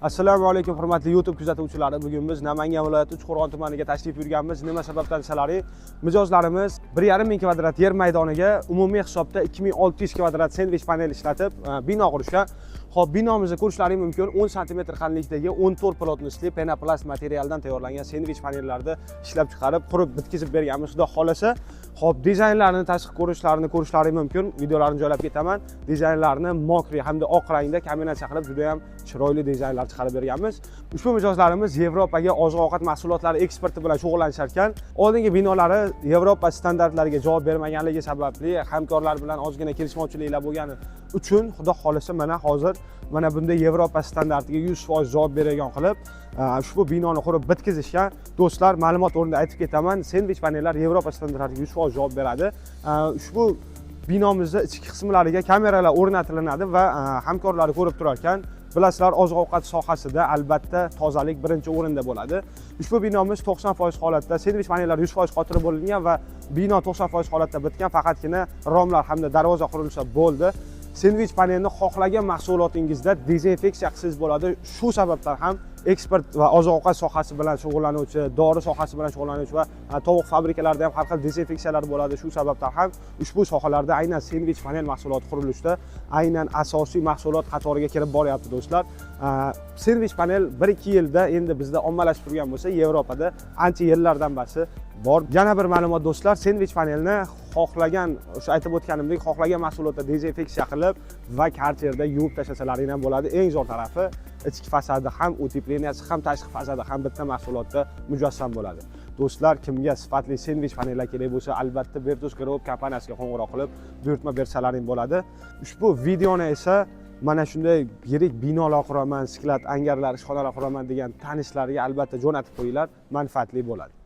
Assalomu alaykum, hurmatli YouTube kuzatuvchilari. Bugun biz Namangan viloyati Uchqo'rg'on tumaniga tashrif buyurganmiz. Nima sababdan desalaring, mijozlarimiz 1,5 ming kvadrat yer maydoniga umumiy hisobda 2600 kvadrat sendvich panel ishlatib bino qurishgan. Xo'p, binomizni ko'rishlaring mumkin. 10 sm qalinlikdagi 14 плотность li penoplast materialdan tayyorlangan sendvich panellarni ishlab chiqarib, qurib bitkazib berganmiz. Xudo xolasa. Xo'p, dizaynlarini, tashqi ko'rinishlarini ko'rishlaring mumkin. Videolarni joylab ketaman. Dizaynlarni мокрый hamda oq rangda kombinatsiya qilib, juda ham chiroyli dizaynlar chiqarib berganmiz. Ushbu mijozlarimiz Yevropaga oziq-ovqat mahsulotlari eksporti bilan shug'ullanishar ekan. Oldingi binolari Yevropa standartlariga javob bermaganligi sababli hamkorlar bilan ozgina kelishmovchiliklar bo'lgani uchun, Xudo xolasa, mana hozir mana bunday Yevropa standartiga 100% javob beradigan qilib ushbu binoni qurib bitkazishgan. Do'stlar, ma'lumot o'rnida aytib ketaman, sendvich panellar Yevropa standartlariga 100% javob beradi. Ushbu binomizni ichki qismlariga kameralar o'rnatilinadi va hamkorlari ko'rib turar ekan. Bilasizlar, oziq ovqat sohasida albatta tozalik birinchi o'rinda bo'ladi. Ushbu binomiz 90% holatda, sendvich panellar 100% qotirib bo'lingan va bino 90% holatda bitgan, faqatgina romlar hamda darvoza qurilsa bo'ldi. Sendvich panelni xohlagan mahsulotingizda dezinfeksiya qilsangiz bo'ladi. Shu sababdan ham eksport va oziq ovqat sohasi bilan shug'ullanuvchi, dori sohasi bilan shug'ullanuvchi va tovuq fabrikalarida ham har xil dezinfeksiyalar bo'ladi. Shu sababdan ham ushbu sohalarda aynan sendvich panel mahsuloti qurilishda aynan asosiy mahsulot qatoriga kirib boryapti, do'stlar. Sendvich panel 1-2 yilda endi bizda ommalashib turgan bo'lsa, Yevropada ancha yillardan basi bor. Yana bir ma'lumot, do'stlar, sendvich panelni xohlagan, o'sha aytib o'tganimdek, xohlagan mahsulotda dezinfeksiya qilib va karcherda yuvib tashlasalaring ham bo'ladi. Eng zo'r tarafi, ichki fasadi ham, утепления si ham, tashqi fasadi ham bitta mahsulotda mujassam bo'ladi. Do'stlar, kimga sifatli sendvich panellar kerak bo'lsa, albatta Bertus Group kompaniyasiga qo'ng'iroq qilib buyurtma bersalaring bo'ladi. Ushbu videoni esa mana shunday yirik binolar quraman, склад, angarlar, ishxonalar quraman degan tanishlariga albatta jo'natib qo'yinglar, manfaatli bo'ladi.